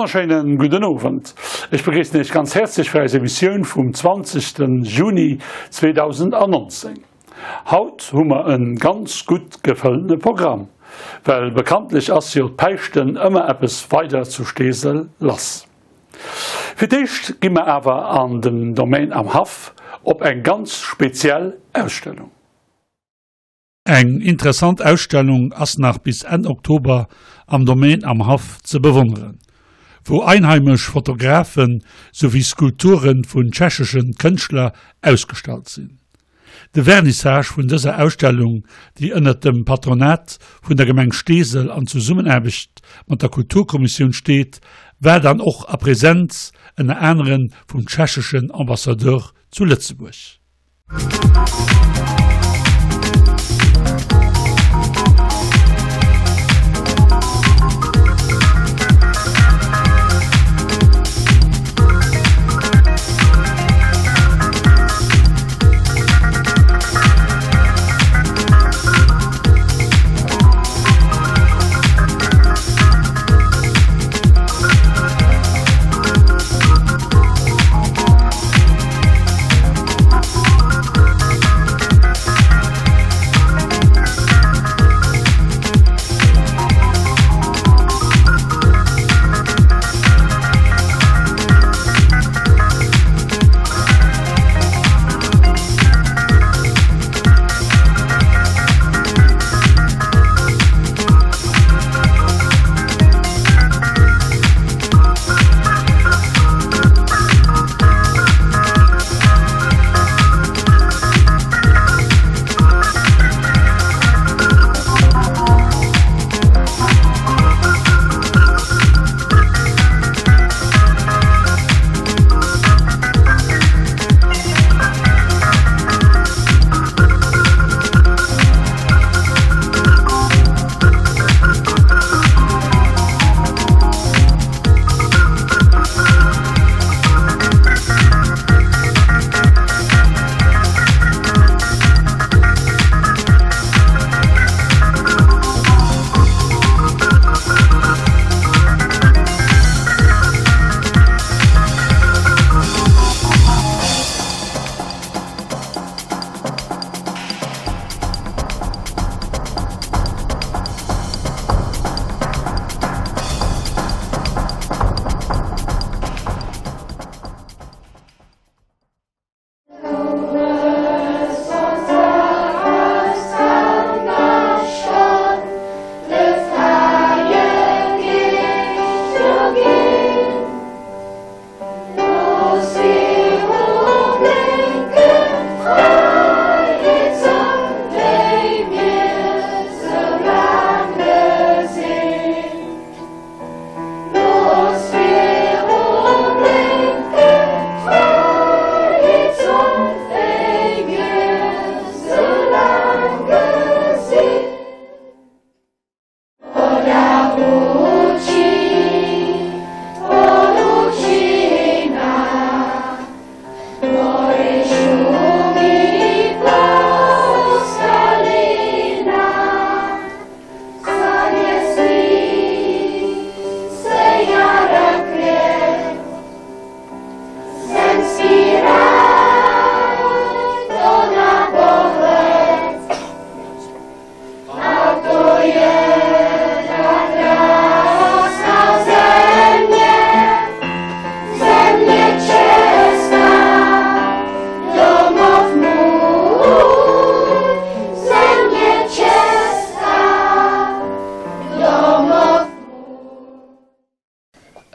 wonnerschéinen gudden Owend. Ech begréissen Iech ganz häerzlech fir eis Emissioun vum 20. Juni 2019. Haut hu mer en ganz gutt gefëllene Programm, well bekanntlech ass jo d'Päischten ëmmer eppes weider zu Steesel lass. Fir d'éischt gi mer awer an den Domaine am Haff op eng ganz speziell Ausstellung. Eng interessant Ausstellung ass nach bis Enn Oktober am Domaine am Haff ze bewonneren, wou einheimesch Fotografen souwéi Skulpture vun tschecheschen Kënschtler ausgestallt sinn. De Vernissage vun dëser Ausstellung, déi ënnert dem Patronat vun der Gemeng Steesel an Zesummenaarbecht mat der Kulturkommissioun steet, war dann och a Präsenz ënner anere vum tschecheschen Ambassadeur zu Lëtzebuerg.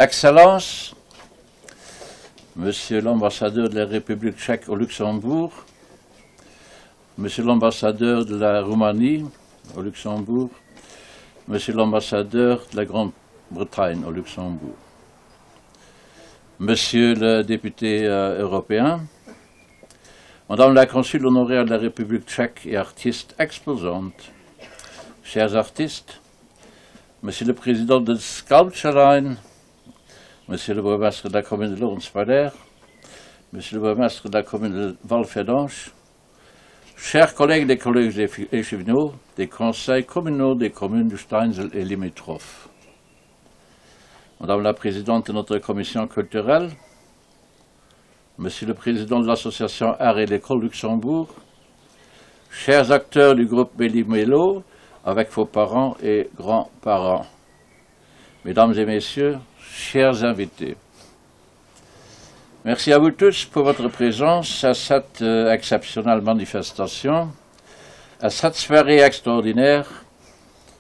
Excellence, Monsieur l'ambassadeur de la République tchèque au Luxembourg, Monsieur l'ambassadeur de la Roumanie au Luxembourg, Monsieur l'ambassadeur de la Grande-Bretagne au Luxembourg, Monsieur le député euh, européen, Madame la consul honoraire de la République tchèque et artiste exposante, chers artistes, Monsieur le président de Sculpture Monsieur le bourgmestre de la commune de Lorenz-Valère, Monsieur le bourgmestre de la commune de Valfédange, chers collègues des collèges échevinaux, des conseils communaux des communes de Steinsel et limitrophes. Madame la Présidente de notre Commission culturelle, Monsieur le Président de l'Association Art et l'École Luxembourg, chers acteurs du groupe Méli-Mélo, avec vos parents et grands-parents, Mesdames et Messieurs, chers invités, merci à vous tous pour votre présence à cette euh, exceptionnelle manifestation, à cette soirée extraordinaire,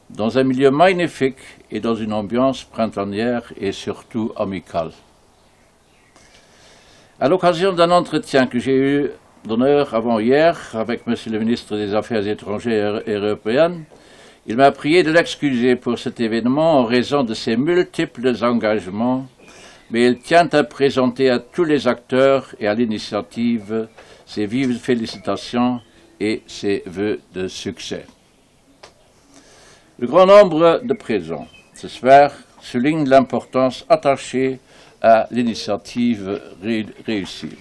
dans un milieu magnifique et dans une ambiance printanière et surtout amicale. À l'occasion d'un entretien que j'ai eu d'honneur avant-hier avec Monsieur le ministre des Affaires étrangères et européennes, il m'a prié de l'excuser pour cet événement en raison de ses multiples engagements, mais il tient à présenter à tous les acteurs et à l'initiative ses vives félicitations et ses vœux de succès. Le grand nombre de présents ce soir souligne l'importance attachée à l'initiative réussie.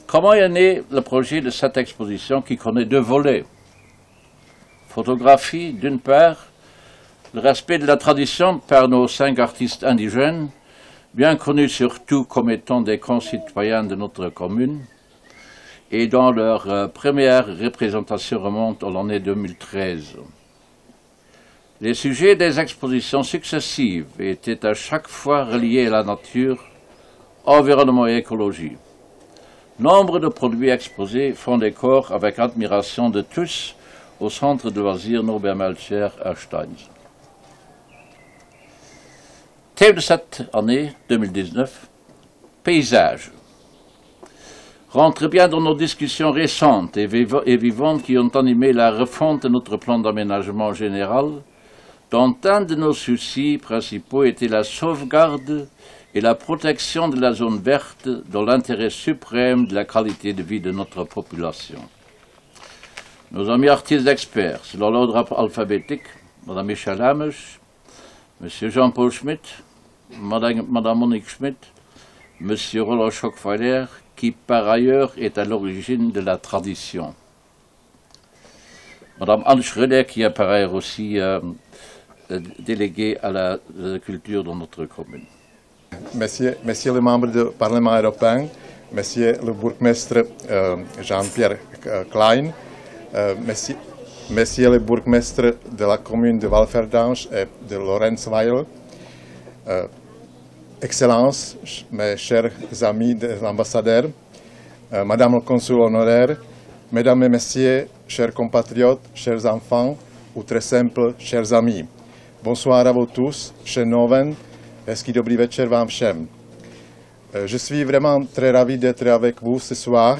Comment est né le projet de cette exposition qui connaît deux volets Photographie, d'une part, le respect de la tradition par nos cinq artistes indigènes, bien connus surtout comme étant des concitoyens de notre commune, et dont leur euh, première représentation remonte à l'année 2013. Les sujets des expositions successives étaient à chaque fois reliés à la nature, environnement et écologie. Nombre de produits exposés font des corps avec admiration de tous au centre de loisirs Norbert Melcher à Steins. Thème de cette année 2019, paysage. Rentre bien dans nos discussions récentes et vivantes qui ont animé la refonte de notre plan d'aménagement général, dont un de nos soucis principaux était la sauvegarde et la protection de la zone verte dans l'intérêt suprême de la qualité de vie de notre population. Nos amis artistes experts, selon l'ordre alphabétique, Madame Michel Hamesch, Monsieur Jean-Paul Schmitt, Madame, Madame Monique Schmitt, Monsieur Roland Schockfeiler, qui par ailleurs est à l'origine de la tradition. Madame Anne Schröder, qui est par ailleurs aussi euh, déléguée à la culture dans notre commune. Monsieur, monsieur le membre du Parlement européen, Monsieur le bourgmestre euh, Jean-Pierre euh, Klein, euh, monsieur, monsieur le bourgmestre de la commune de Walferdange et de Lorenzweil, euh, Excellences, mes chers amis des ambassadeurs, euh, Madame le consul honoraire, Mesdames et Messieurs, chers compatriotes, chers enfants, ou très simple, chers amis. Bonsoir à vous tous, chers Noven, hezký dobrý večer vám všem. Euh, je suis vraiment très ravi d'être avec vous ce soir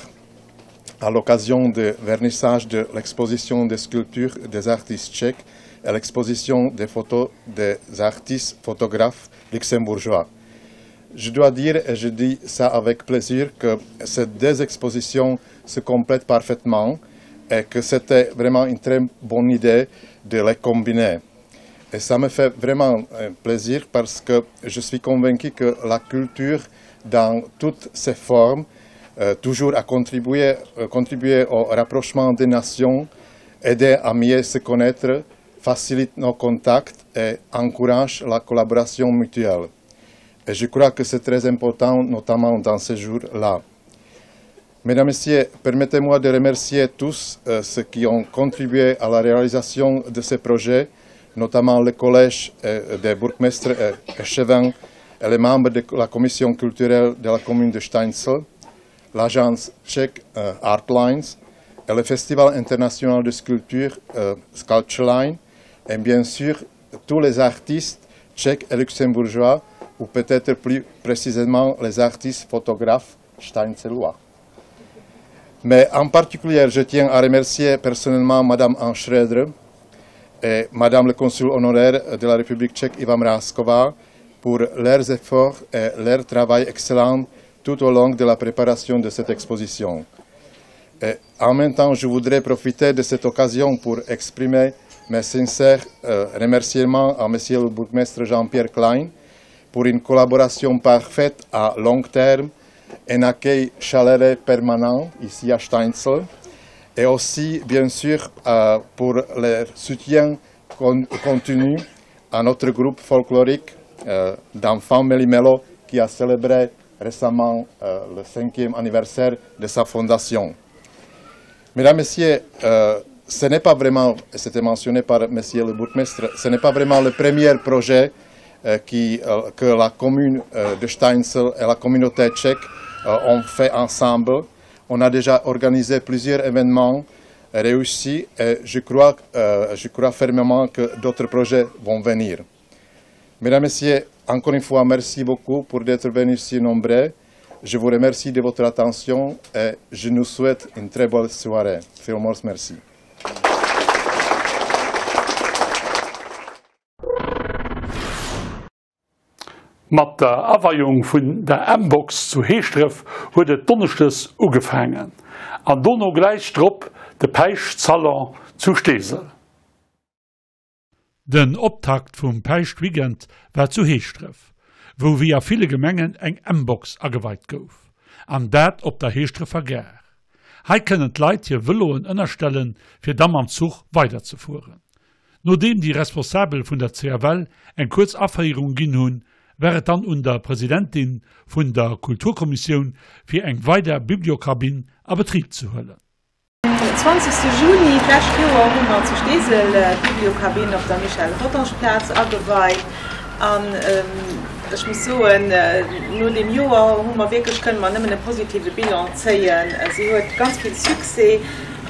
à l'occasion du vernissage de l'exposition des sculptures des artistes tchèques et l'exposition des photos des artistes photographes luxembourgeois. Je dois dire, et je dis ça avec plaisir, que ces deux expositions se complètent parfaitement et que c'était vraiment une très bonne idée de les combiner. Et ça me fait vraiment euh, plaisir parce que je suis convaincu que la culture, dans toutes ses formes, euh, toujours a contribué, euh, contribué au rapprochement des nations, aider à mieux se connaître, facilite nos contacts et encourage la collaboration mutuelle. Et je crois que c'est très important, notamment dans ces jours-là. Mesdames, Messieurs, permettez-moi de remercier tous euh, ceux qui ont contribué à la réalisation de ce projet, notamment le collège euh, des bourgmestres et échevins et les membres de la commission culturelle de la commune de Steinzel, l'agence tchèque euh, Artlines et le Festival international de sculpture euh, Sculptureline, et bien sûr tous les artistes tchèques et luxembourgeois, ou peut-être plus précisément les artistes photographes steinzelois. Mais en particulier, je tiens à remercier personnellement Madame Anne Schröder et Madame le consul honoraire de la République tchèque Iva Mrázková pour leurs efforts et leur travail excellent tout au long de la préparation de cette exposition. Et en même temps, je voudrais profiter de cette occasion pour exprimer mes sincères euh, remerciements à Monsieur le bourgmestre Jean-Pierre Klein pour une collaboration parfaite à long terme, un accueil chaleureux permanent ici à Steinzel et aussi, bien sûr, euh, pour leur soutien con continu à notre groupe folklorique euh, d'enfants Méli-Mélo qui a célébré récemment euh, le cinquième anniversaire de sa fondation. Mesdames, Messieurs, euh, ce n'est pas vraiment, c'était mentionné par Monsieur le bourgmestre, ce n'est pas vraiment le premier projet euh, qui, euh, que la commune euh, de Steinsel et la communauté tchèque euh, ont fait ensemble. On a déjà organisé plusieurs événements réussis et je crois, euh, je crois fermement que d'autres projets vont venir. Mesdames, Messieurs, encore une fois, merci beaucoup pour d'être venus si nombreux. Je vous remercie de votre attention et je nous souhaite une très bonne soirée. Fillmore, merci. Mat der Aweiung vun der mBox zu Heeschdref huet et donneschdes ugefaangen an dono gläich drop de Päischtsalon zu Steesel. Den Optakt vum Päischtweekend war zu Heeschdref, wou wéi a ville Gemengen eng mBox ageweit gouf, an dat op der Heeschdrefer Gare. Hei kënnen d'Leit hir Vëloen ënnerstellen, fir da mam Zuch weiderzefueren. Nodeem déi Responsabel vun der CFL eng kuerz Aféierung ginn hunn, war et dann un der Presidentin vun der Kulturkommissioun, fir eng weider Bibliokabinn a Betrib ze huelen. Den 20 Juni d'lescht Joer hu mer zu Steesel d'Bibliokabinn op der Michel-Rodange-Plaz ageweit an ech muss soen, no deem Joer hu mer wierklech, kënne mer nëmmen e positive Bilan zéien. Si huet ganz vill Succès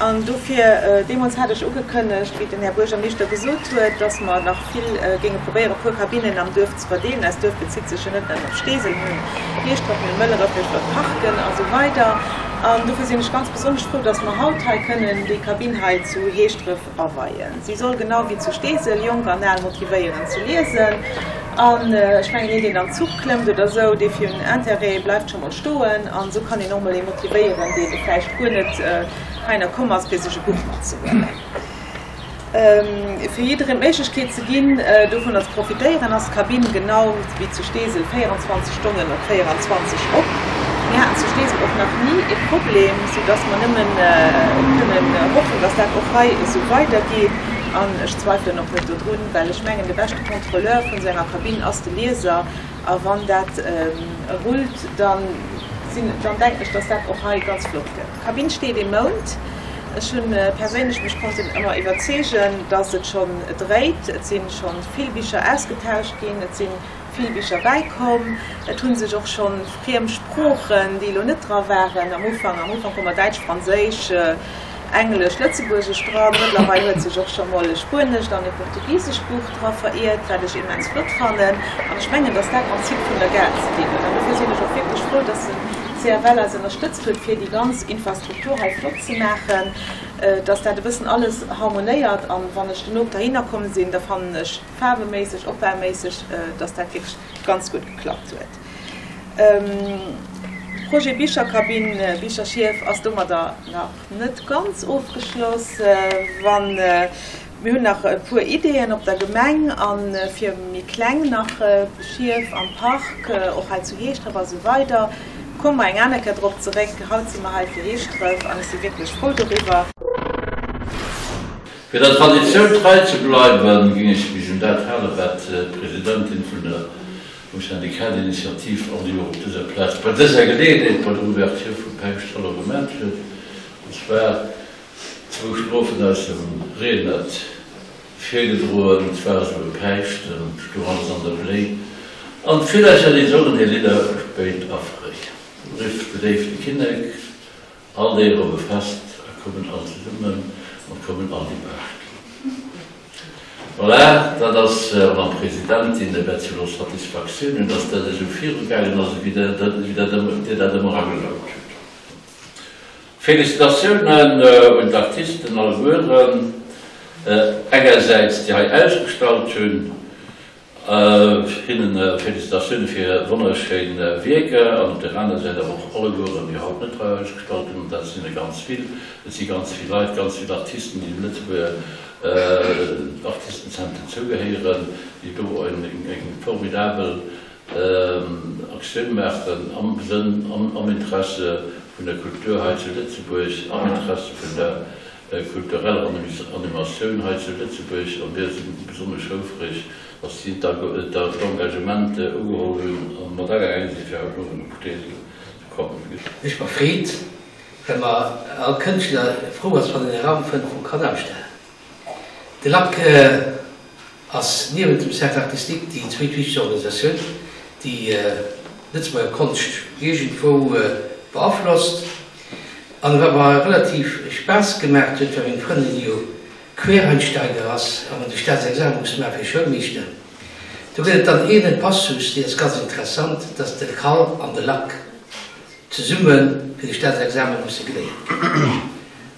an dofir, deemools hat ech ugekënnegt, wéi den Här Buergermeeschter gesot huet, dass mer nach vill géinge probéieren, e puer Kabinnen am Duerf ze verdeelen. Eist Duerf bezitt sech jo net nëmmen op Steesel, mir hunn Heeschdref, mir hu Mëlleref, mir hu flott Parken a sou weider. An dofir sinn ech ganz besonnesch frou, dass mer haut hei kënnen déi Kabinn hei zu Heeschdref aweien. Si soll genau wéi zu Steesel Jonk an Al motivéieren ze liesen. An ech mengen, een, deen an Zuch klëmmt oder esou, dee fir un Intérêt bleift scho mol stoen. An esou kann een och mol ee motivéieren, dee vläicht guer net heihinner komm ass, fir sech e Buch matzehuelen. Fir jiddereen d'Méiglechkeet ze ginn, dovunner ze profitéieren, ass d'Kabinn genau wéi zu Steesel 24 Stonnen op 24 op. Mir haten zu Steesel och nach ni e Problem, soudass mer nëmmen kënnen hoffen, dass dat och hei esou weidergeet. An ech zweifelen och net dodrun, well ech mengen, de beschte Contrôleur vun esou enger Kabinn ass de Lieser. A wann dat rullt, dann denken ech, dass dat och hei ganz flott gëtt. D'Kabinn steet ee Mount. Ech hu perséinlech mech konnten ëmmer iwwerzeegen, dass et schonn dréit. Et si scho vill Bicher ausgetauscht ginn, et si vill Bicher bäikomm. Et hu sech och scho friem Sproochen, déi elo net dra waren am Ufank, am Ufank hu mer Däitsch, Franséisch, Englesch, Lëtzebuergesch dran. Mëttlerweil huet sech och scho mol e spuenescht an e portugisescht Buch dra veriert, wat ech immens flott fannen. An ech mengen, dass dat mam Site vun der Gare ze dinn huet. An dofir sinn ech och wierklech frou, dass den CFL eis ënnerstëtzt huet, fir déi ganz Infrastruktur hei flott ze maachen, dass dat e bëssen alles harmonéiert. An wann ech duerno dohinner komm sinn, da fannen ech faarweméisseg, opbauméisseg, dass dat wierklech ganz gutt geklappt huet. De Projet Bicherkabinn, Bicherschief ass domadder nach net ganz ofgeschloss. Wann Mir hunn nach e puer Ideeën op der Gemeng a fir méi kleng nach Schief am Park, och hei zu Heeschdref a sou weider. Komme mer eng aner Kéier drop zeréck. Haut si mer hei fir Heeschdref an ech si wierklech frou doriwwer. Fir der Traditioun trei ze bleiwen, ging ech mech un dat halen, wat d'Presidentin vun der vum Syndicat d'initiative all Joer op dëser Plaz bei dëser Geleeënheet bei der Ouverture vum Päischtsalon gemat huet, an zwar Zwou Strophen aus dem Renert virgedroen, Et war esou e Päischten, 't stoung alles an der Bléi, an d'Villercher, déi songen hir Lidder spéit a fréi. Du riffs de léifte Kinnek all Deeg op e Fest, a kommen all zesummen, an 't kommen all déi Bescht. Voilà, dat ass, Madame Presidentin, e wäert jo elo Satisfaktioun hunn, dass dat esou virugaangen ass, ewéi Dir dat ëmmer agelaut hutt. Félicitatiounen un d'Artisten allegueren, engersäits déi hei ausgestallt hunn, hinnen Félicitatiounen fir hir wonnerschéin Wierker, an op der aner Säit awer och allegueren déi haut net hei ausgestallt hunn, an dat sinn der ganz vill, et si ganz vill Leit, ganz vill Artisten, déi dem Lëtzebuerger Artistenzenter zougehéieren, déi do eng formidabel Aktioun maachen am Sënn, am Interesse vun der Kultur hei zu Lëtzebuerg, am Interesse vun der kultureller Animatioun hei zu Lëtzebuerg. A mir si besonnesch houfreg. Datt si d'Engagement ugeholl hunn a mat agaange sinn, fir haut Owend op Steesel ze kommen. Ech mer freet, well mer all Kënschtler frou ass, wann en e Raum fënnt, wou e kann ausstellen. De Lac ass niewent dem Cercle artistique déi zweetwichtegst Organisatioun, déi d'Lëtzebuerger Konscht iergendwou beaflosst. An wat mer relativ Spaass gemaacht huet, well meng Frëndin jo Quereinsteiger ass a mer de Staatsexamen musse maache fir Schoulmeeschter, do gëtt et dann een Passus, deen ass ganz interessant, dass de Cal an de Lac zesumme fir de Staatsexamen musse geléiert ginn.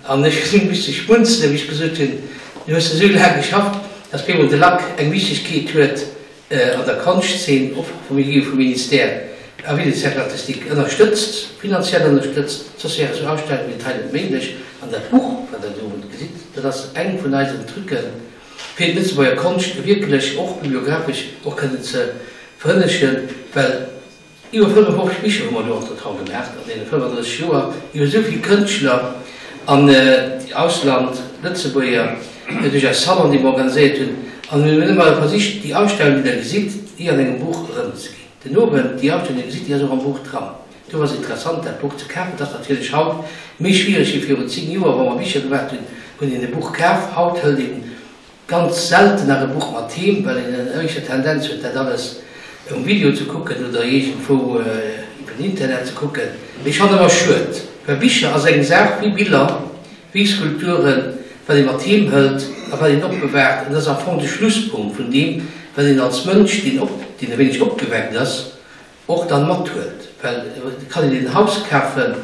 An ech hunn misse schmunzelen, wéi ech gesot hunn, Du hues esou laang geschafft, dass op eemol de Lac eng Wichtegkeet huet an der Konschtzeen, och vum Milieu vum Ministère a wéi de Cercle artistique ënnerstëtzt, finanziell ënnerstëtzt, soss wäre sou Ausstellungen wéi dat hei net méiglech. An dat Buch, wat Der do gesitt, dat ass eng vun eisen Trucken, fir d'Lëtzebuerger Konscht wierklech och bibliographesch och kënnen ze verënneschen, well Iwwer 55 Bicher hu mer elo entretemps gemaacht an deene 35 Joer, iwwer esou vill Kënschtler an Ausland, Lëtzebuerger, duerch eis Salon, déi mer organiséiert hunn. An mir hunn ëmmer versicht, déi Ausstellung, déi Der gesitt, déi an engem Buch erëmzeginn. Den Owend, déi Ausstellung, déi Der gesitt, déi ass och am Buch dran. Do ass et interessant, dat Buch ze kafen. Et ass natierlech haut méi schwiereg wéi virun 10 Joer, wa mer Bicher gemaacht hunn, hunn een e Buch kaf. Haut hëlt een Ganz selten nach e Buch mat heem, well een en éischter Tendenz huet dat alles um Video ze kucken oder iergendwou iwwer den Internet ze kucken. Mee ech fannen ëmmer schued, well Bicher ass eng Saach wéi Biller, wéi Skulpturen, wat ee mat heem hëlt a wat een opbewaart. An dat ass am Fong de Schlusspunkt vun deem, wat een als Mënsch, deen op, deen e wéineg opgeweckt ass, och dann mathuelt, well et kann een een Haus kafen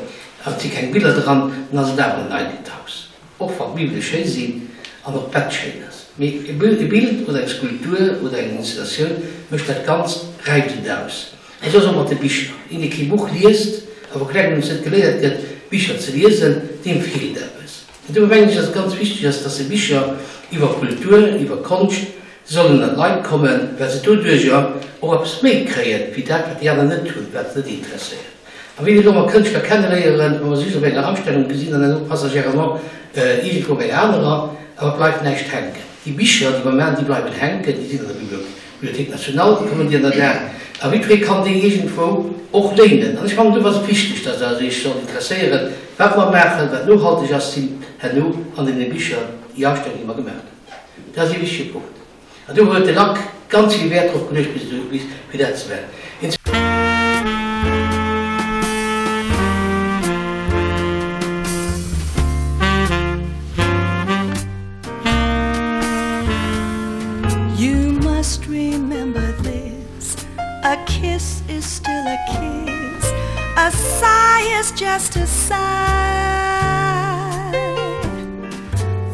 an et si keng Biller dran, dann ass et awer en eidelt Haus, och wann d'Miwwele schéi sinn an och d'Bett schéin ass. Mee e Bild oder eng Skulptur oder eng Installatioun mécht dat Ganzt, räift et aus. An esou ass och mat de Bicher. Een, dee kee Buch liest a vu klengem un net geléiert gëtt, Bicher ze liesen, deem feelt eppes. An dofir mengen ech, dass et ganz wichteg ass, dass se Bicher iwwer Kultur, iwwer Konscht, Sollen an d'Leit kommen, well se doduerjer och eppes méi kréien, wéi dat, wat déi aner net hunn, wat se net interesséiert. A wéi elo mer Kënschtler kenneléieren, wa mer se just op enger Ausstellung gesinn an herno passagèrement iergendwou op enger anerer, awer et bleift näischt hänken. Déi Bicher, déi mer maachen, déi bleiwen hänken, déi sinn an der Bibliothèque nationale, déi kommen déi an der Dag, a jiddweree kann déi iergendwou och léinen. An ech fannen, do ass et wichteg, dass Der Iech sollt interesséieren, wat mer maachen, wat nohalteg ass, sinn herno an deene Bicher déi Ausstellungen, déi mer gemaach hunn. Dat ass ee wichtege Punkt. An do huet de Lac ganz vill Wäert drop geluecht, bis elo, fir dat ze maachen. You must remember this, a kiss is still a kiss, a sigh is just a sigh.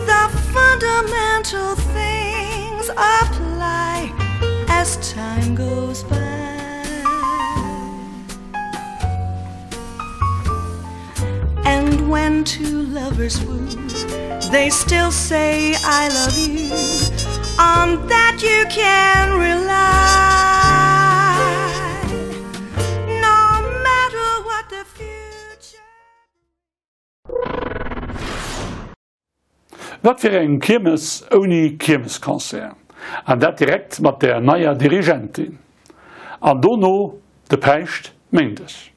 The fundamental things apply as time goes by. And when two lovers woo, they still say I love you. On that you can rely. No matter what the future. Wat fir eng Kiermes ouni Kiermesconcert? An dat direkt mat der neier Dirigentin. An dono de Päischt Méindeg.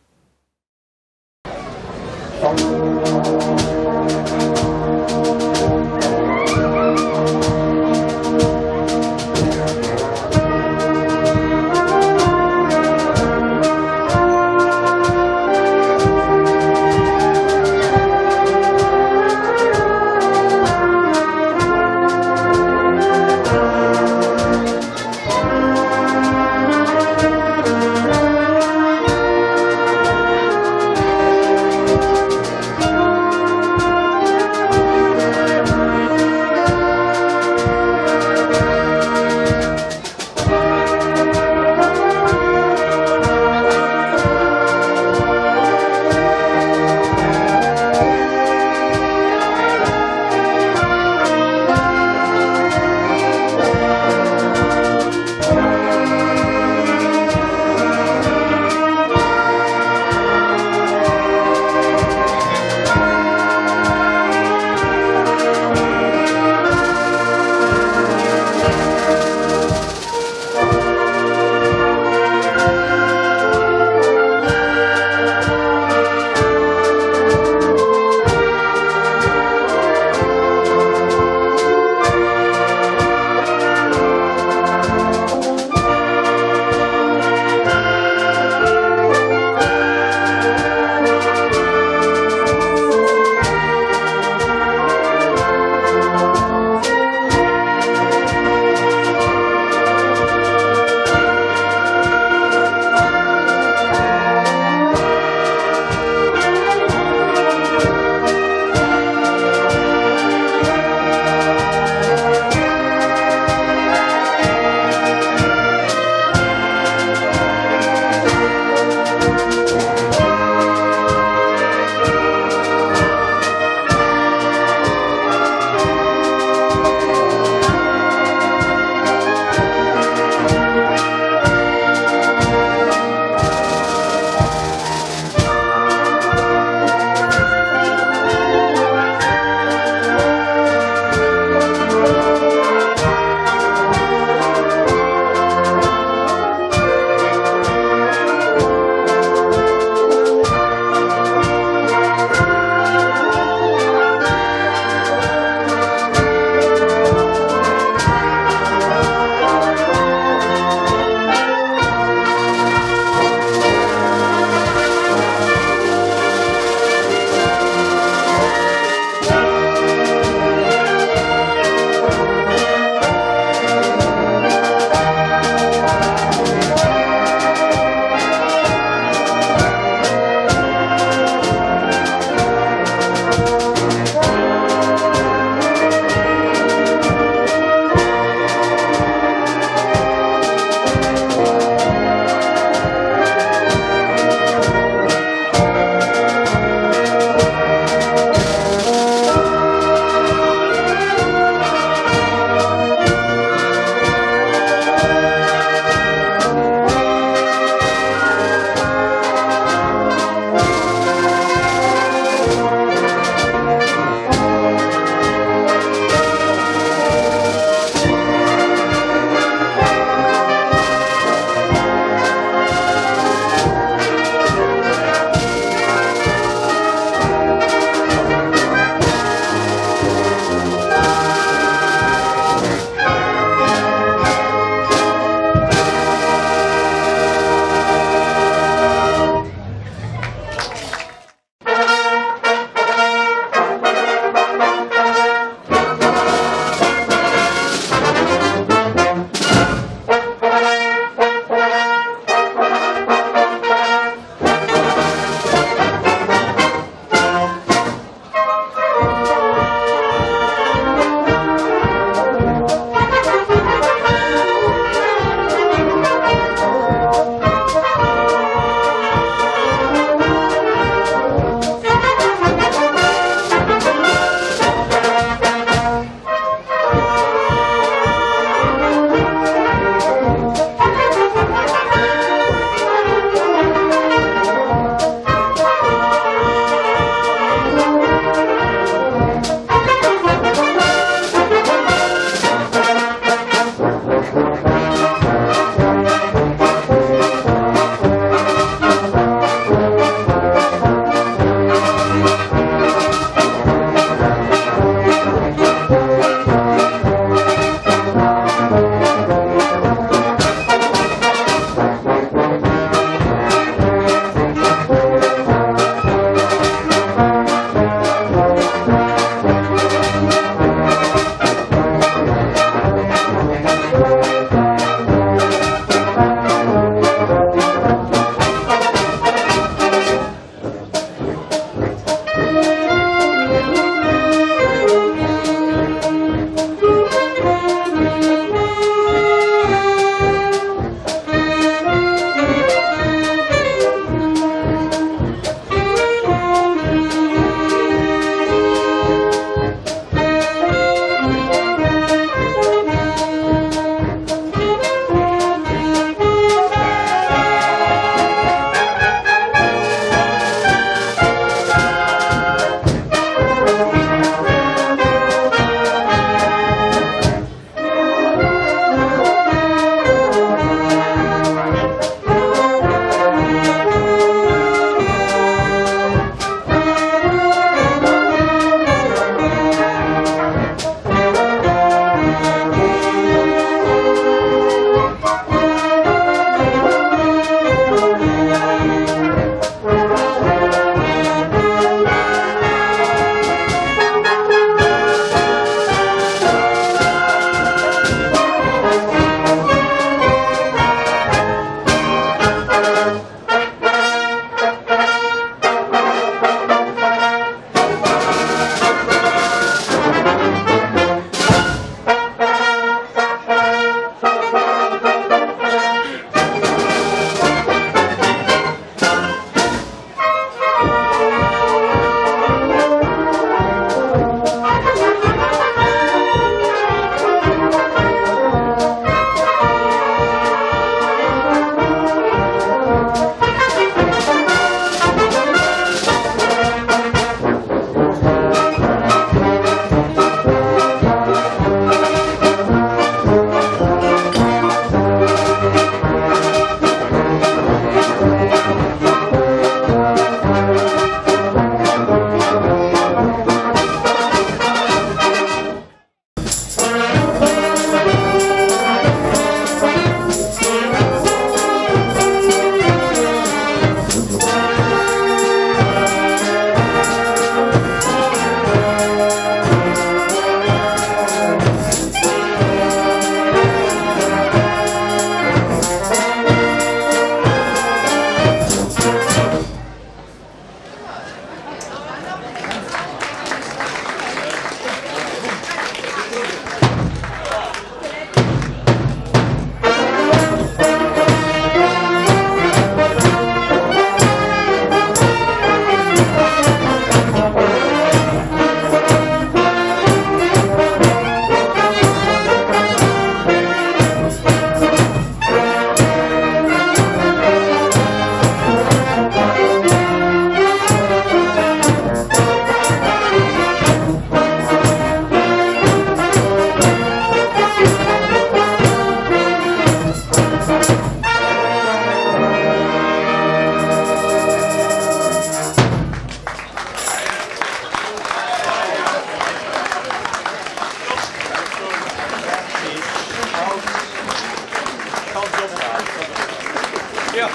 Wéi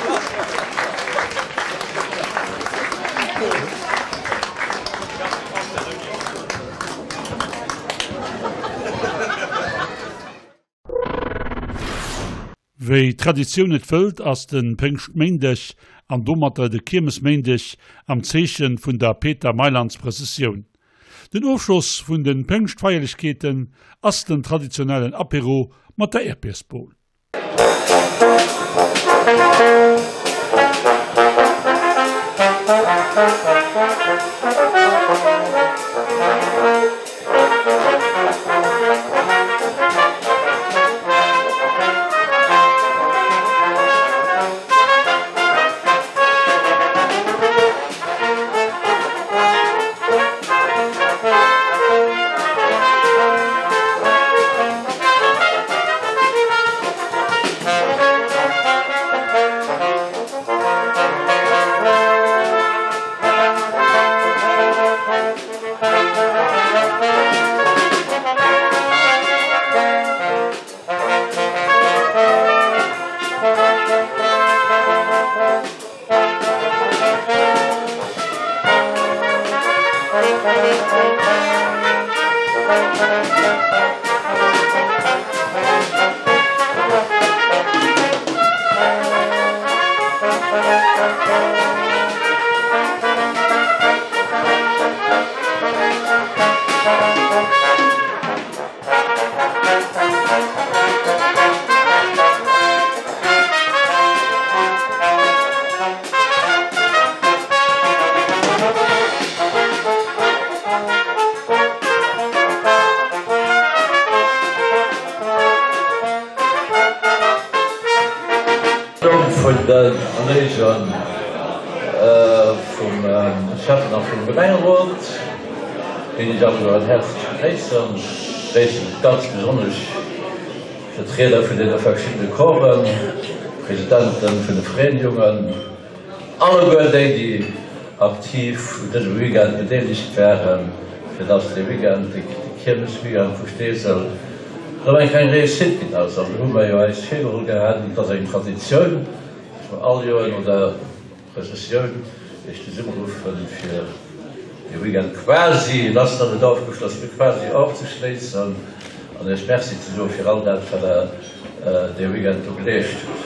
d'Traditioun et wëllt, ass de Péngschtméindeg an domatter de Kiermesméindeg am Zeeche vun der Peter-Meyland's-Prëssessioun. Den Ofschloss vun de Péngschtfeierlechkeeten ass den traditionellen Apéro mat der Äerdbiersbol. Vun de Kolleege vum Schäffen a vum Gemengerot, déi ech alleguerten häerzlech begréissen, begréissen ganz besonnesch d'Vertrieder vun deene verschiddene Corpsen, d'Presidente vun de Vereenigungen, alleguer déi, déi aktiv un dësem Weekend bedeelegt waren, fir dass dee Weekend, de Kiermesweekend vu Steesel, erëm eng kleng Réussite ginn ass. An do hu mer jo eis virgeholl gehat, an et ass eng Traditioun, dass mer all Joer no der Prëssessioun Iech zesummeruffen, fir dee Weekend quasi, en ass nach net ofgeschloss, mee quasi ofzeschléissen an Iech Merci ze soe fir all dat, wat Der dee Weekend do geleescht hutt.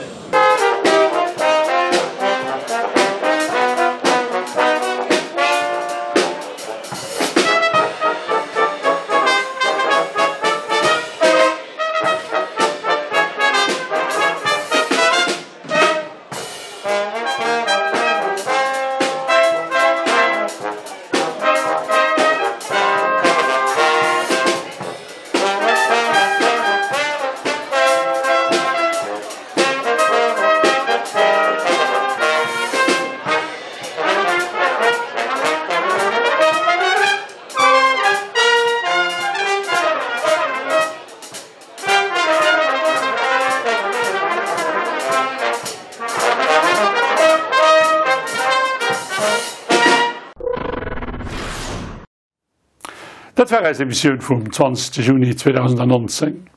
Dat war eis Emissioun vum 20 Juni 2019.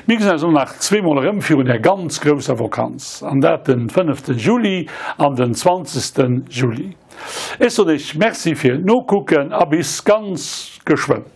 Mir gesinn eis och nach zweemol erëm virun der ganz grousser Vakanz, an dat den 5. Juli an den 20. Juli. Ech soen Iech Merci fir d'Nokucken a bis ganz geschwënn.